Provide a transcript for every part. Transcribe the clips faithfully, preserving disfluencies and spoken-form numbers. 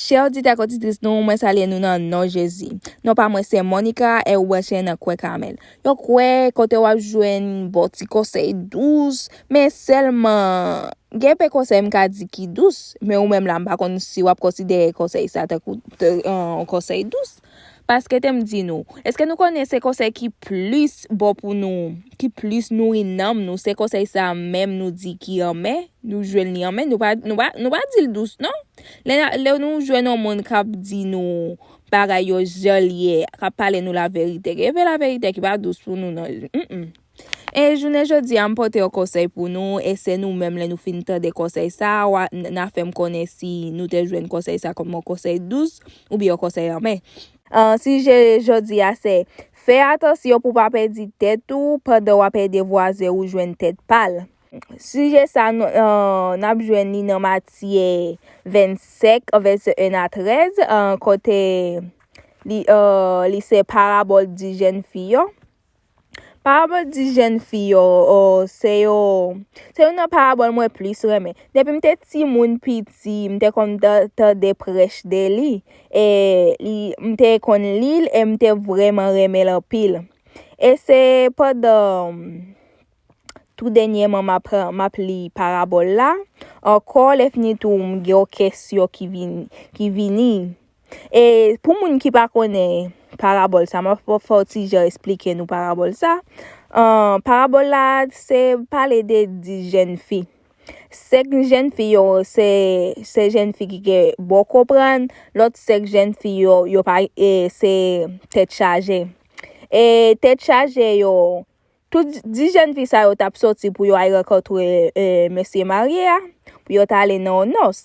Chè oditè ak oditris nou, mwen salye nou nan non Jezi. Non pa mwen se Monica e ou branche nan Kwè Kamèl. Yon kwè kote w ap jwenn bon ti konsèy dous, men sèlman gen pe konsèy m ka di ki dous, men ou menm la m pa konn si w ap konsidere konsèy sa tankou te- yon konsèy dous. Paske te m di nou, èske nou konnen se konsèy ki plis bon pou nou, ki plis nouri nanm nou, se konsèy sa menm nou di ki anmè, nou jwenn li anmè, nou pa, nou pa, nou pa di l dous non. Lè, lè nou jwenn yon moun k ap di nou bagay yo jan l ye, k ap pale nou laverite, gen pe laverite ki pa dous pou nou non. Mm-mm. E jounen jodi a, m pote yon konsèy pou nou, e se nou menm lè nou fin tande konsèy sa, w a, n a fè m konnen si nou te jwenn konsèy sa kòm yon konsèy dous oubyen yon konsèy anmè. An, sijè jodi a se, fè atansyon pou w pa pèdi tèt ou pandan w ap ede vwazen ou jwenn tèt pa l. Sijè sa, n ap jwenn li nan Matye vennsenk, vèsè en a trèz, kote li, li se parabòl di jèn fi yo. Parabòl di jèn fi yo, se yo, se youn nan parabòl mwen plis renmen. Depi m te timoun piti, m te konn tande prèch de li. E li, m te konn li l e m te vrèman renmen l anpil. E se pandan tou dènyèman m ap, m ap li parabòl la ankò, lè fini tou m gen yon kesyon ki vin, ki vini. E pou moun ki pa konnen parabòl sa, m ap fè yon ti jan esplike nou parabòl sa. An, parabòl la se pale de dis jèn fi. Sèk jèn fi yo se, se jèn fi ki gen bon konprann, lòt sèk jèn fi yo, yo pa, e, se tèt chaje. E tèt chaje yo, tout dis jèn fi sa yo t ap soti pou yo al rankontre, e, mesye marye a, pou yo t ale nan yon nòs.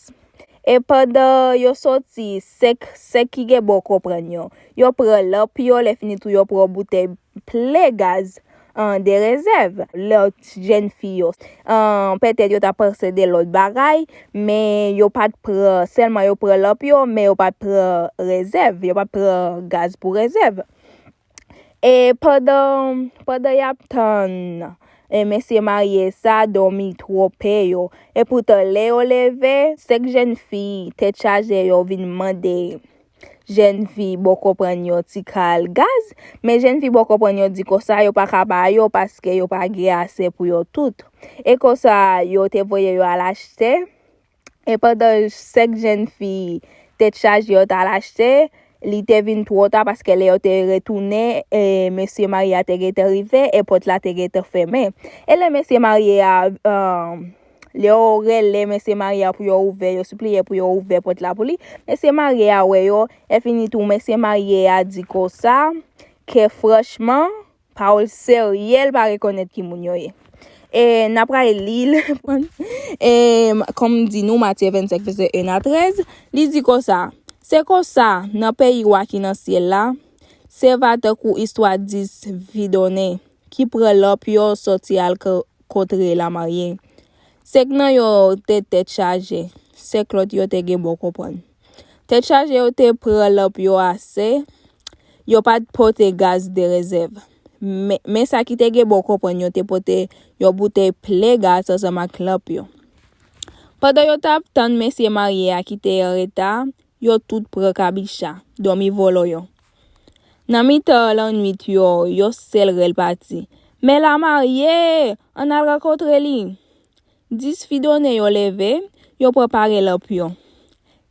E pandan yo soti, sèk, sèk ki gen bon konprann yo, yo pran lanp yo, lè fini tou yo pran boutèy plen gaz, an, de rezèv. Lòt jèn fi yo, an, petèt yo t ap panse de lòt bagay, men yo pa t pran, sèlman yo pran lanp yo, men yo pa t pran rezèv, yo pa t pran gaz pou rezèv. E pandan, pandan y ap tann, e, mesye marye sa dòmi twonpe yo. Epoutan, lè yo leve, sèk jèn fi tèt chaje yo vin mande jèn fi bon konprann yo ti kal gaz, men jèn fi bon konprann yo di konsa yo pa ka ba yo paske yo pa gen ase pou yo tout. E konsa, yo te voye yo al achte. E pandan sèk jèn fi tèt chaje yo t al achte, li te vin twò ta paske lè yo te retounen, e, mesye marye a te gentan rive e pòt la te gentan fèmen. E lè mesye marye a, e, lè yo rele mesye marye a pou yo ouvè, yo sipliye pou yo ouvè pòt la pou li, mesye marye a wè yo, e fini tou mesye marye a di konsa, ke franchman, pawòl serye, l pa rekonèt ki moun yo ye. E n a pral li l. E kòm m di nou, Matye vennsenk, vèsè en a trèz, li di konsa, se konsa, nan peyi wa ki nan syèl la, se va tankou istwa dis fidonnen ki pran lanp yo soti al kontre lamarye. Sèk nan yo te tèt chaje, sèk lòt yo te gen bon konprann. Tèt chaje yo te pran lanp yo ase, yo pa t pote gaz de rezèv. Men, men sa ki te gen bon konprann yo te pote yon boutèy plen gaz ansanm ak lanp yo. Pandan yo t ap tann mesye marye a ki te an reta, yo tout pran kabicha, dòmi vòlò yo. Nan mitan lannwit yo, yon sèl rèl pati, men lamarye, ann al rankontre li. Dis fidonnen yo leve, yo prepare lanp yo.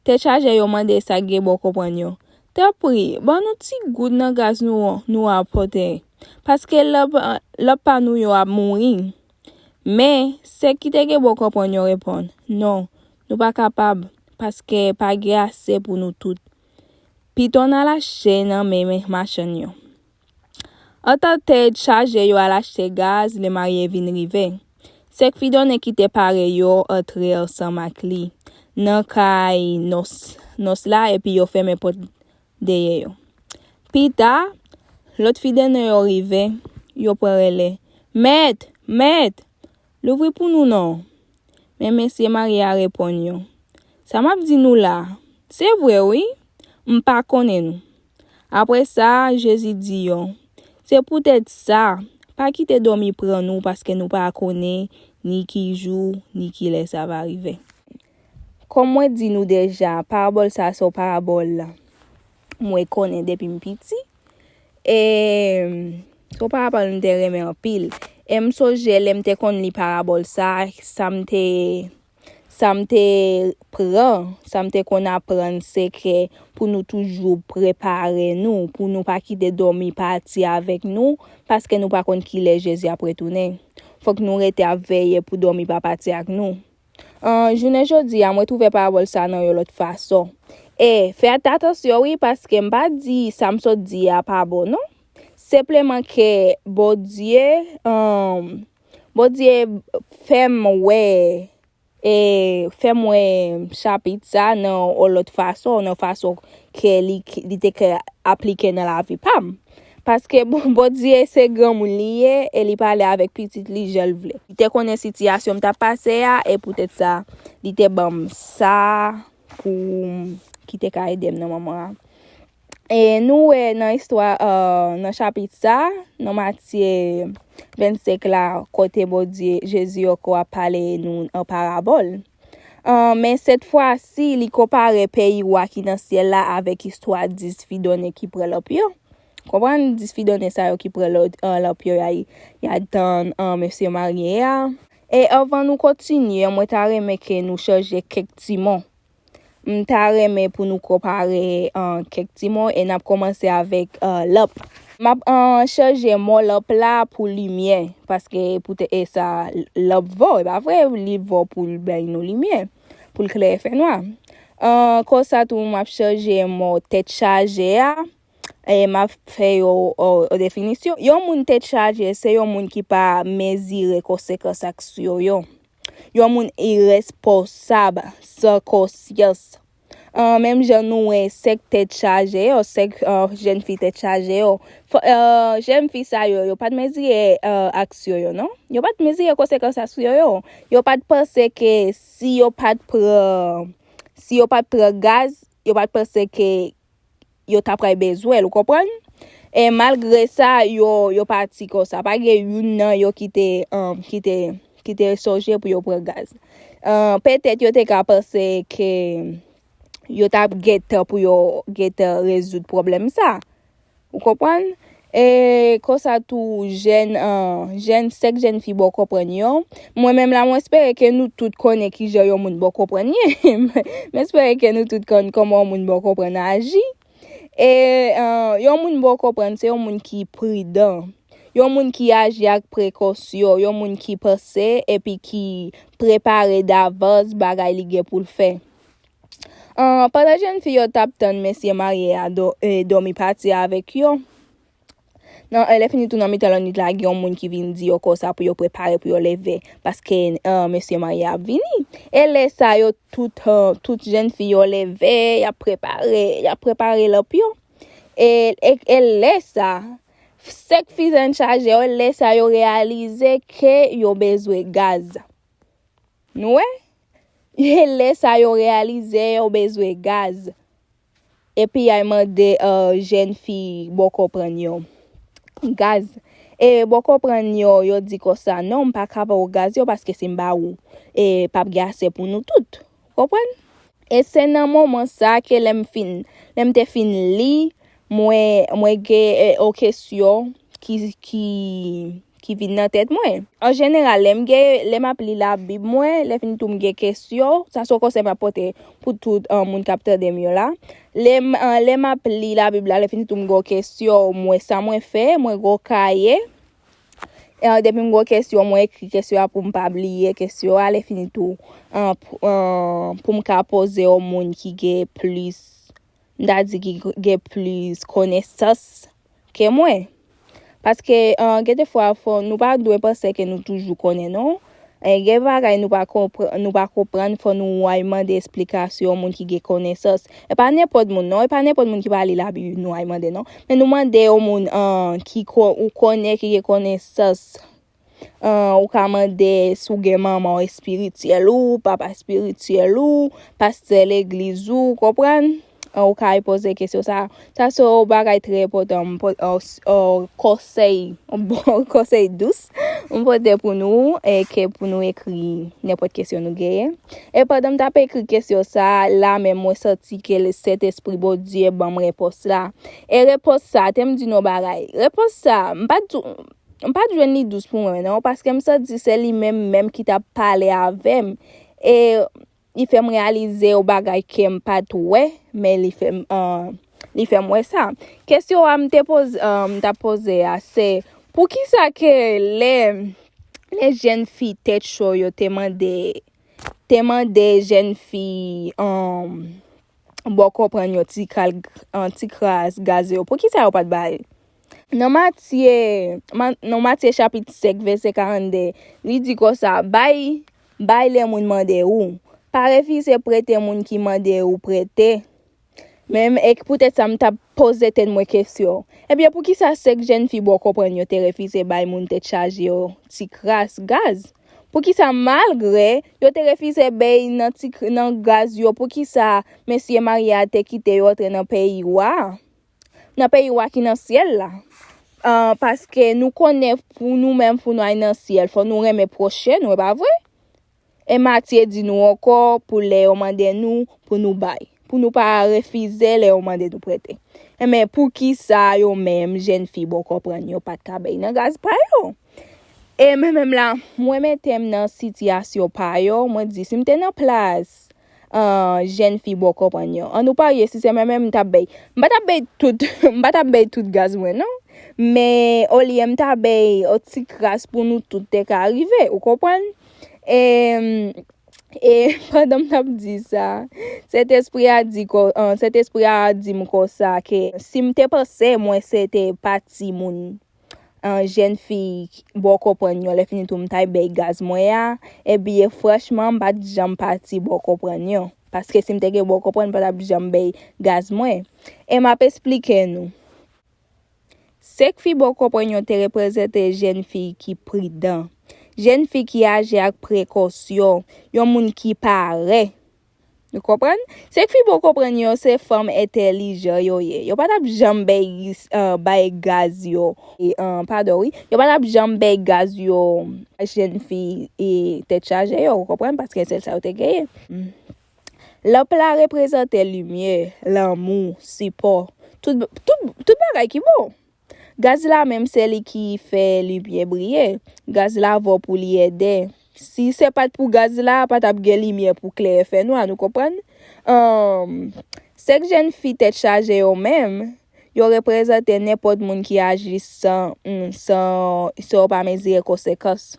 Tèt chaje yo mande sa k gen bon konprann yo, tanpri, ban nou ti gout nan gaz nou, nou ap pote, paske lanp, lanp pa nou yo ap mouri. Men, sèk ki te gen bon konprann yo reponn, non, nou pa kapab, paske pa gen ase pou nou tout. Pito n al achte nan men machann yo. Antan tèt chaje yo al achte gaz, lamarye vin rive. Sèk fidonnen ki te pare yo antre ansanm ak li nan kay nòs, nòs la epi yo fèmen pòt dèyè yo. Pita, lòt fidonnen yo rive, yo pran rele, mèt, mèt, louvri pou nou non. Men mesye marye a reponn yo, sa m ap di nou la, se vre wi, m pa konnen nou. Apre sa, Jezi di yo, se poutèt sa, pa kite dòmi pran nou paske nou pa konnen ni ki jou, ni ki lè sa va rive. Kòm mwen di nou deja, parabòl sa se yon parabòl mwen konnen depi m piti. E se yon parabòl m te renmen anpil. E m sonje lè m te konn li parabòl sa, sa m te, sa m te pran, sa m te konn aprann, se ke pou nou toujou prepare nou, pou nou pa kite dòmi pati avèk nou, paske nou pa konn kilè Jezi ap retounen. Fòk nou rete ap veye pou dòmi pa pati ak nou. An, jounen jodi a, mwen twouve parabòl sa nan yon lòt fason. E, fè atansyon wi, paske m pa di sa m sot di a pa bon, non. Senpleman ke Bondye, an, Bondye fè m wè, e, fè m wè chapit sa nan yon lòt fason, nan fason ke li, li te ka aplike nan lavi pa m. Paske Bon-, Bondye se granmoun li ye e li pale avèk pitit li jan l vle. Li te konnen sitiyasyon m t ap pase a e poutèt sa, li te ban m sa pou ki te ka ede m nan moman an. E nou wè nan istwa, euh, nan chapit sa, nan Matye vennsenk la, kote Bondye, Jezi ankò ap pale nou an parabòl. An, men sèt fwa si, li konpare peyi wa ki nan syèl la avèk istwa dis fi donnen ki pran lanp yo. Konprann dis fi donnen sa yo ki pran lò-, an, lanp yo, y a, y a tann, an, mesye marye a. E anvan nou kontinye, mwen ta renmen ke nou chanje kèk ti mo. M ta renmen pou nou konpare, an, kèk ti mo e n ap kòmanse avèk, an, lanp. M ap, an, chanje mo lanp la pou limyè, paske poutèt e sa lanp vo, e pa vre, li vo pou l bay nou limyè, pou l klere fènwa. An, konsa tou, m ap chanje mo tèt chaje a, e m ap fè yo, o, o definisyon. Yon moun tèt chaje, se yon moun ki pa mezire konsekans aksyon yo. Yon moun iresponsab, san konsyans. An, menm jan nou wè sèk tèt chaje yo, sèk, an, jèn fi tèt chaje yo. Fò, an, jèn fi sa yo, yo pa t mezire, an, aksyon yo, non. Yo pa t mezire konsekans aksyon yo. Yo pa t panse ke si yo pa t pran, si yo pa t pran gaz, yo pa t panse ke yo ta pral bezwen l, ou konprann? E malgre sa, yo, yo pati konsa. Pa gen youn nan yo ki te, an, ki te, ki te sonje pou yo pran gaz. An, petèt yo te ka panse ke yo t ap gen tan pou yo gentan rezoud pwoblèm sa. Ou konprann? E konsa tou, jèn, an, jèn, sèk jèn fi bò konprann yo. Mwen menm la, mwen espere ke nou tout konnen kijan yon moun bò konprann ye. M espere ke nou tout konn kòman yon moun bò konprann aji. E, an, yon moun bò konprann, se yon moun ki pridan. Yon moun ki aji ak prekosyon, yon moun ki panse epi ki prepare davans bagay li gen pou l fè. An, pandan jèn fi yo t ap tann mesye marye a dò-, e, dòmi pati avèk yo, nan, e, lè fini tou nan mitan lannwit la, gen yon moun ki vin di yo konsa pou yo prepare pou yo leve, paske, an, mesye marye a ap vini. E lè sa yo tout, an, tout jèn fi yo leve, y ap prepare, y ap prepare lanp yo. E, e, e lè sa, sèk fi donnen chaje yo, lè sa yo reyalize ke yo bezwen gaz. Nou wè? E lè sa yo reyalize yo bezwen gaz. Epi y al mande, e, jèn fi bò konprann yo gaz. E bò konprann yo, yo di konsa, "Non, m pa ka ba w gaz yo, paske si m ba ou, e p ap gen ase pou nou tout." Ou konprann? E se nan moman sa ke lè m fin, lè m te fin li, mwen, mwen gen, e, yon kesyon ki, ki, ki vin nan tèt mwen. An jeneral, lè m gen, lè m ap li Labib mwen, lè fini tou m gen kesyon, sa se yon konsèy m ap pote pou tout, an, moun k ap tande m yo la. Lè m, an, lè m ap li Labib la, lè fini tou m gen yon kesyon, mwen, sa mwen fè, mwen gen yon kaye. E, an, depi m gen yon kesyon, mwen ekri kesyon an pou m pa bliye kesyon an, lè fini tou, an, pou, an, pou m ka poze yon moun ki gen plis, m ta di ki gen plis konesans ke mwen. Paske, an, gen de fwa, fò, nou pa dwe panse ke nou toujou konnen, non. E, gen bagay nou pa konpr-, nou pa konprann, fò nou al mande esplikasyon yon moun ki gen konesans. E pa nenpòt moun, non. E pa nenpòt moun ki pa li Labib, nou al mande, non. Men nou mande yon moun, an, ki ko-, ou konnen ki gen konesans. An, ou ka mande si w gen manman espirityèl ou, papa espirityèl ou, pastè legliz ou, konprann? ou ka poze kesyon sa. Sa se yon bagay trè enpòtan, m po- o- o- konsèy, yon bon konsèy dous m pote pou nou, e ke pou nou ekri nenpòt kesyon nou genyen. E pandan m t ap ekri kesyon sa la, men mwen santi ke Sentespri Bondye ban m repons la. E repons sa, te m di nou bagay. Repons sa, m pa t, m pa t jwenn li dous pou mwen, non, paske m santi se li menm menm ki t ap pale avè m. E li fè m reyalize yon bagay ke m pa t wè, men li fè m, ah, li fè m wè sa. Kesyon a m te poze, ah, m t ap poze a, se poukisa ke lè, lè jèn fi tèt cho yo te mande, te mande jèn fi, ah, bò konprann yo ti kal, ah, ti kras gaz yo, poukisa yo pa t bay? Nan Matye, ma- nan Matye chapit senk, vèsè karannde, li di konsa, bay, bay lè moun mande ou. Pa refize prete moun ki mande ou prete. Men, e poutèt sa, m t ap poze tèt mwen kesyon. Ebyen, poukisa senk jèn fi bò konprann yo te refize bay moun tèt chaje yo ti kras gaz? Poukisa, malgre yo te refize bay nan ti, nan gaz yo, poukisa mesye marye a te kite yo antre nan peyi wa a? Nan peyi wa ki nan syèl la. Ah, paske nou konnen pou nou menm, pou nou al nan syèl, fò nou renmen pwochen nou, e pa vre? E Matye di nou ankò pou lè yo mande nou, pou nou bay. Pou nou pa refize lè yo mande nou prete. Enben, poukisa yo menm, jèn fi bò konprann yo pa t ka bay nan gaz pa yo? E mwen menm la, mwen mete m nan sitiyasyon pa yo, mwen di, si m te nan plas, ah, jèn fi bò konprann yo. An nou parye, si se mwen menm, m t ap bay. M pa t ap bay tout, m pa t ap bay tout gaz mwen, non. Men, olye m ta bay yon ti kras pou nou tout te ka rive, ou konprann? E, e pandan m t ap di sa, Sentespri a di, ko- ah, Sentespri a di m konsa ke si m te panse mwen se te pati moun, ah, jèn fi bò konprann yo, lè fini tou m t al bay gaz mwen a, ebyen franchman, m pa t janm pati bò konprann yo. Paske si m te gen bò konprann, m pa t ap janm bay gaz mwen. E m ap esplike nou. Senk fi bò konprann yo te reprezante jèn fi ki pridan, jèn fi ki aji ak prekosyon, yon moun ki pare. Nou konprann? Senk fi bò konprann yo se fanm entèlijan yo ye. Yo pa t ap janm bay, ah, bay gaz yo. E, ah, padon, wi. Yo pa t ap janm bay gaz yo jèn fi e tèt chaje yo, ou konprann? Paske se sa yo te genyen. Lanp la reprezante limyè, lanmou, sipò, tout, tout, tout bagay ki bon. Gaz la menm se li ki fè limyè briye. Gaz la vo pou li ede. Si se pa t pou gaz la, pa t ap gen limyè pou klere fè nwa, nou konprann? Ahn, senk jèn fi tèt chaje yo menm, yo reprezante nenpòt moun ki aji san, hmm, san, san yo pa mezire konsekans.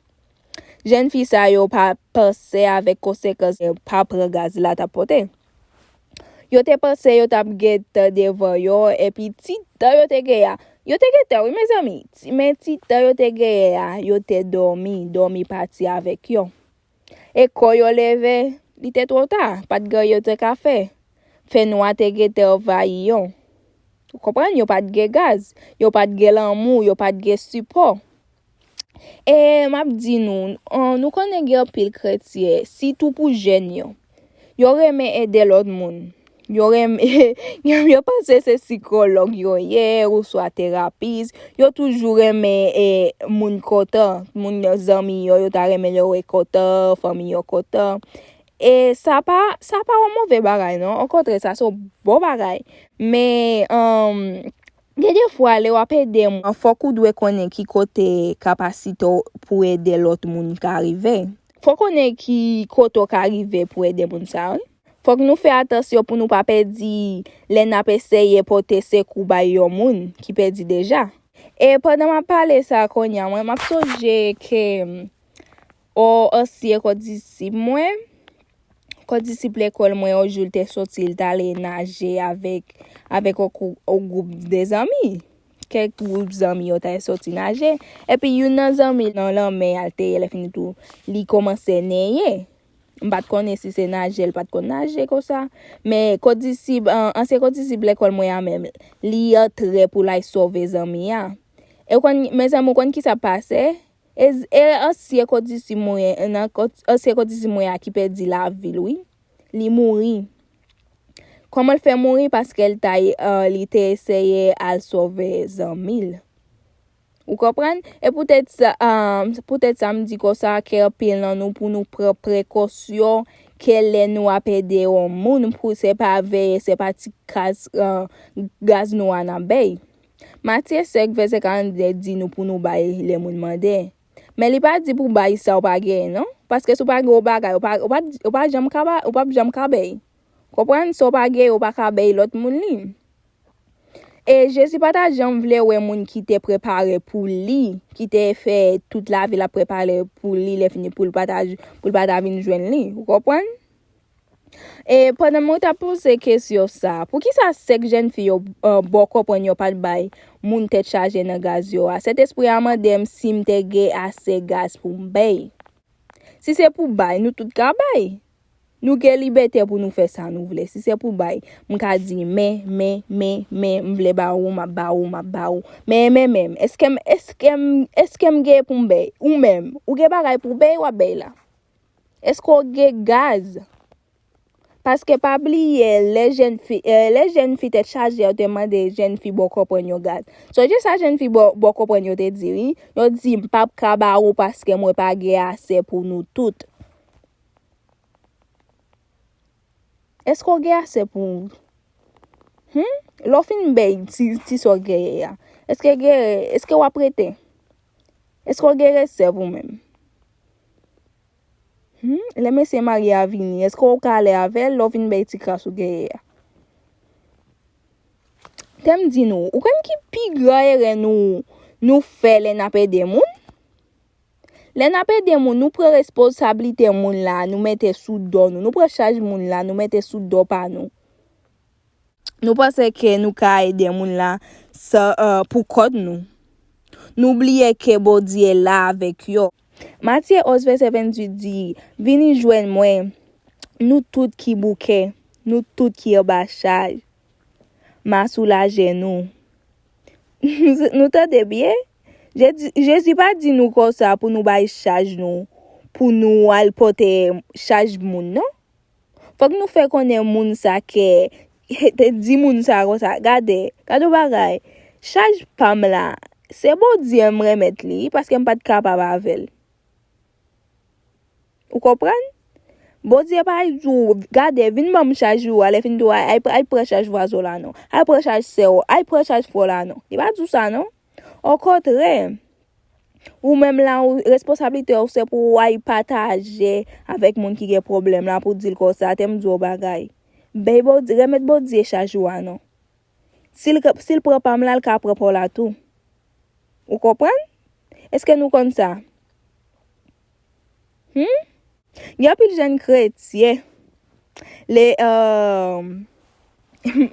Jèn fi sa yo pa panse avèk konsekans pa pran gaz la t ap pote. Yo te panse yo t ap gen tan devan yo, epi ti tan yo te gen a. Yo te gen tan, wi, mezanmi. Ti- Men ti tan yo te genyen a, yo te dòmi, dòmi pati avèk yo. E kò yo leve, li te twò ta, pa t gen anyen yo te ka fè. Fè nwa te gentan anvayi yo. Ou konprann? Yo pa t gen gaz, yo pa t gen lanmou, yo pa t gen sipò. E m ap di nou, an, nou konnen gen anpil kretyen, sitou pou jèn yo. Yo renmen ede lòt moun. Yo renmen, yo, yo panse se sikològ yo ye, oswa terapis. Yo toujou renmen, e, moun kontan. Moun yo, zanmi yo, yo ta renmen lè yo wè kontan, fanmi yo kontan. E sa pa, sa pa yon move bagay, non. Okontrè, sa se yon bon bagay. Men, anm, gen de fwa, lè w ap ede moun, fòk ou dwe konnen ki kote kapasite w pou ede lòt moun ka rive. Fòk konnen ki kote w ka rive pou ede moun sa yo, wi. Fòk nou fè atansyon pou nou pa pèdi lè n ap eseye pote sekou bay yon moun ki pèdi deja. E pandan m ap pale sa kounye a, mwen, m ap sonje ke, o, ansyen kondisip mwen, kondisip lekòl mwen, yon jou, l te soti, l t ale naje avèk, avèk yon kou- yon gwoup de zanmi. Kèk gwoup zanmi yo t al soti naje. Epi youn nan zanmi nan lanmè a l te ye, lè fini tou, li kòmanse neye. M pa t konnen si se naje, l pa t konn naje konsa. Men kondisip, an- ansyen kondisip lekòl mwen an menm, li antre pou l al sove zanmi a. E w konn, mezanmi, w konn ki sa pase? E, e ansyen kondisip mwen, nan kon- ansyen kondisip mwen a ki pèdi lavi l, wi. Li mouri. Kòman l fè mouri? Paske l ta, eh, li te eseye al sove zanmi l. Ou konprann? E poutèt sa, ah, poutèt sa m di konsa ke anpil nan nou pou nou pran prekosyon ke lè nou ap ede yon moun pou se pa veye, se pa ti kras, ah, gaz nou an ap bay. Matye senk vèsè karannde di nou pou nou bay lè moun mande. Men li pa di pou bay sa w pa genyen, non. Paske si w pa gen yon bagay, ou pa, ou pa, ou pa janm ka ba, ou p ap janm ka bay. Konprann? Sa w pa genyen, ou pa ka bay lòt moun li. E Jezi pa ta janm vle wè moun ki te prepare pou li, ki te fè tout lavi l ap prepare pou li, lè fini pou l pa ta, pou l pa ta vin jwenn li. Ou konprann? E pandan mwen t ap poze kesyon sa, poukisa sèk jèn fi yo, eh, bò konprann yo pa t bay moun tèt chaje nan gaz yo a? Sentespri a mande m si m te gen ase gaz pou m bay. Si se pou bay, nou tout ka bay. Nou gen libète pou nou fè sa nou vle. Si se pou bay, m ka di, men, men, men, men, m vle ba ou, m ap ba ou, m ap ba ou. Men, men, men, èske m, èske m, èske m gen pou m bay? Ou menm, ou gen bagay pou w bay, w ap bay la. Èske w gen gaz? Paske pa bliye, lè jèn fi, eh, lè jèn fi tèt chaje yo te mande jèn fi bò konprann yo gaz. Sonje sa jèn fi bò, bò konprann yo te di, wi. Yo di, m p ap ka ba ou paske mwen pa gen ase pou nou tout. Èske w gen ase pou ou? Hmm? Lè w fin bay ti, ti sa w genyen an, èske gen, èske w ap rete? Èske w gen resèv ou menm? Hmm? Lè mesye marye a vini, èske w ka ale avè l lè w vin bay ti kras ou genyen an? Tè m di nou, ou konn ki pi gran erè nou, nou fè lè n ap ede moun? Lè n ap ede moun, nou pran responsablite moun la, nou mete sou do nou. Nou pran chaj moun la, nou mete sou do pa nou. Nou panse ke nou ka ede moun la san, eh, pou kont nou. Nou bliye ke Bondye la avèk yo. Matye onz vèsè venntuit di, vini jwenn mwen, nou tout ki bouke, nou tout ki anba chaj. M a soulaje nou. Nou tande byen? Jezi, Jezi pa di nou konsa pou nou bay chaj nou, pou nou al pote chaj moun, non. Fòk nou fè konnen moun sa ke, te di moun sa konsa, gade, gade yon bagay, chaj pa m la, se Bondye m remèt li, paske m pa t kapab avè l. Ou konprann? Bondye pa di w, gade, vin ban m chaj ou a, lè fini tou, ay, ay, ay pran chaj vwazen w la non. Ay pran chaj sè w, ay pran chaj frè w la non. Li pa di w sa non. Okontrè, ou menm la, ou, responsablite w se pou w ay pataje avèk moun ki gen pwoblèm la, pou w di l konsa, tè m di w bagay. Bay Bondye, remèt Bondye chaj ou a non. Si l, si l pran pa m la, l ka pran pa w la tou. Ou konprann? Èske nou konn sa? Hmm? Gen anpil jèn kretyen. Le, eh,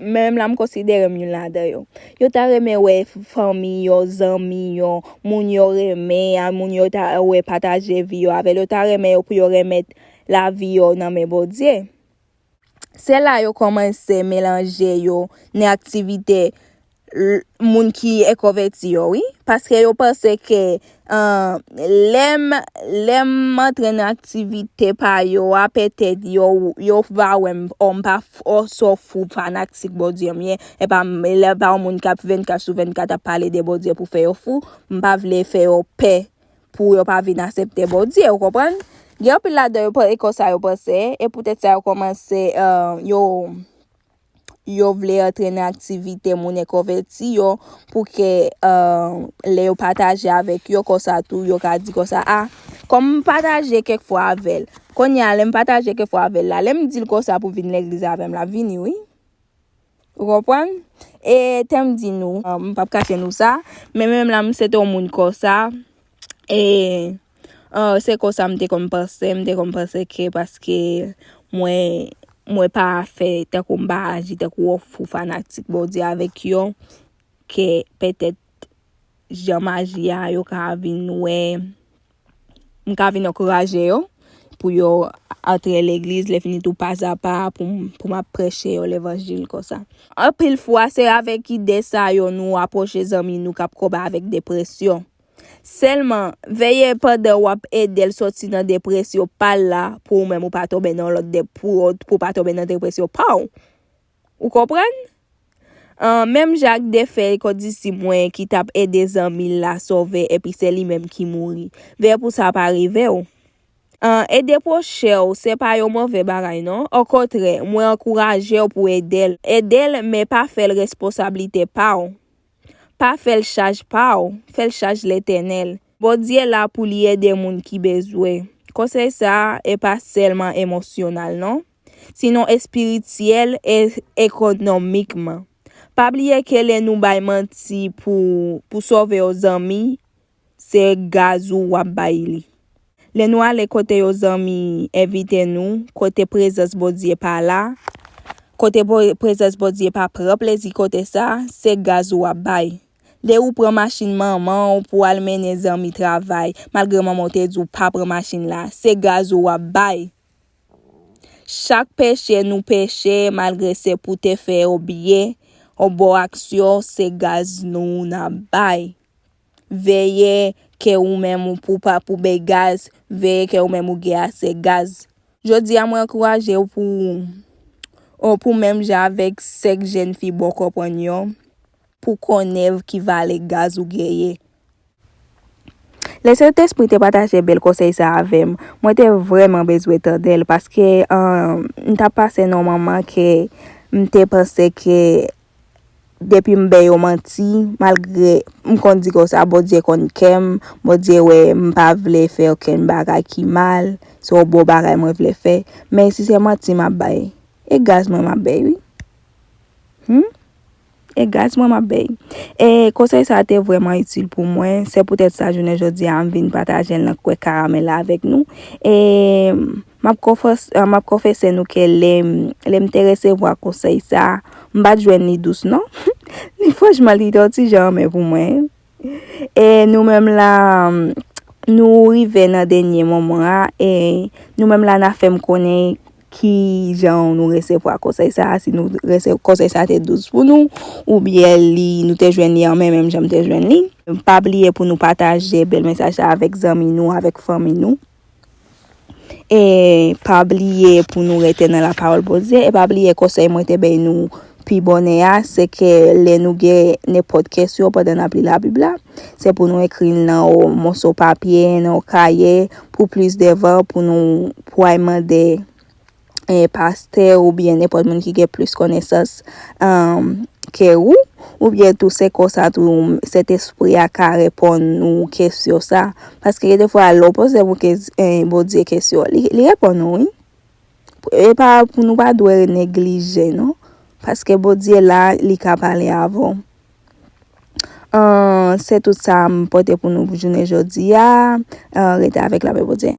menm la, m konsidere m youn ladan yo. Yo ta renmen wè fanmi yo, zanmi yo, moun yo renmen, a moun yo ta wè pataje vi yo avè l. Yo ta renmen yo pou yo remèt lavi yo nan men Bondye. Se la yo kòmanse melanje yo nan aktivite l-, moun ki enkonvèti yo, wi. Paske yo panse ke, ah, lè m, lè m antre nan aktivite pa yo a, petèt yo, yo va wè m, o, m pa f-, o, so fou fanatik Bondye m ye. E pa m, lè pa yon moun k ap vennkat sou vennkat ap pale de Bondye pou fè yo fou, m pa vle fè yo pè pou yo pa vin aksepte Bondye, ou konprann? Gen anpil ladan yo pa-, e konsa yo panse, e poutèt sa yo kòmanse, eh, yo, yo vle antre nan aktivite moun enkonvèti yo, pou ke, eh, lè yo pataje avèk yo, konsa tou, yo ka di konsa, a, kòm m pataje kèk fwa avè l, kounye a, lè m pataje kèk fwa avè l la, lè m di l konsa pou vin legliz avè m, l ap vini, wi. Ou konprann? E tè m di nou, ah, m p ap kache nou sa, men menm la, m se te yon moun konsa, e, ah, se konsa m te konn panse, m te konn panse ke paske mwen, mwen pa fè tankou m pa aji tankou yon fou fanatik Bondye avèk yo, ke petèt jan m aji a, yo ka vin wè, m ka vin ankouraje yo pou yo antre legliz, lè fini tou pazapa pou m, pou m ap preche yo levanjil konsa. Anpil fwa, se avèk ide sa yo nou apwoche zanmi nou k ap konba avèk depresyon. Sèlman, veye pandan w ap ede l soti nan depresyon pa l la, pou ou menm ou pa tonbe nan lòt de-, pou, pou w pa tonbe nan depresyon pa w. Ou konprann? An, menm jan ak defè kondisip mwen ki t ap ede zanmi l la sove epi se li menm ki mouri. Veye pou sa pa rive w. An, ede pwochen w, se pa yon move bagay non. Okontrè, mwen ankouraje w pou ede l. Ede l, men pa fè l responsablite pa w. Pa fè l chaj pa w, fè l chaj Letènèl. Bondye la pou li ede moun ki bezwen. Konsèy sa a, e pa sèlman emosyonal non. Sinon espirityèl e ekonomikman. Pa bliye ke lè nou bay manti pou, pou sove yon zanmi, se gaz ou w ap bay li. Lè nou ale kote yon zanmi envite nou, kote prezans Bondye pa la, kote pre- prezans Bondye pa pran plezi kote sa, se gaz ou w ap bay. Lè ou pran machin manman w pou al mennen zanmi travay, malgre manman w te di w pa pran machin la, se gaz ou w ap bay. Chak peche nou peche, malgre se pou te fè yon byen, yon bon aksyon, se gaz nou n ap bay. Veye ke ou menm ou pou pa pou bay gaz, veye ke ou menm ou gen ase gaz. Jodi a mwen ankouraje w pou, ou pou menm jan avèk sèk jèn fi bon konprann yo, pou konnen ki valè gaz ou genyen. Lè Sentespri te pataje bèl konsèy sa avè m, mwen te vrèman bezwen tande l paske an, m t ap pase nan yon moman ke m te panse ke depi m bay yon manti, malgre m konn di konsa Bondye konn kè m, Bondye wè m pa vle fè okenn bagay ki mal, se yon bon bagay mwen vle fè, men si se manti m ap bay, e gaz mwen m ap bay wi. Hmm? E gaz mwen m ap bay. E konsèy sa a te vrèman itil pou mwen. Se poutèt sa jounen jodi a m vin pataje l nan kwè karamèl la avèk nou. E m ap konfès- m ap konfese nou ke lè, lè m te resevwa konsèy sa, m pa t jwenn li dous non. Li franchman li te yon ti jan anmè pou mwen. E nou menm la, nou rive nan dènye moman a, e nou menm la n a fè m konnen ki jan nou resevwa konsèy sa a, si nou rese- konsèy sa a te dous pou nou, oubyen li nou te jwenn li anmè menm jan m te jwenn li. Pa bliye pou nou pataje bèl mesaj sa avèk zanmi nou, avèk fanmi nou. E pa bliye pou nou rete nan lapawòl Bondye. E pa bliye konsèy mwen te bay nou pi bonè a, se ke lè nou gen nenpòt kesyon pandan n ap li Labib la, se pou nou ekri l nan yon moso papye, nan yon kaye, pou plis devan, pou nou pou al mande e, pastè oubyen nenpòt moun ki gen plis konesans um, ke ou, oubyen tou se konsa tou Sentespri a ka reponn ou kesyon sa. Paske gen defwa lè w poze pou ke- e, Bondye kesyon, li, li reponn ou wi. E pa pou nou pa dwe neglije non. Paske Bondye la, li ka pale avè w. An, se tout sa m pote pou nou pou jounen jodi a. An, rete avèk lapè Bondye.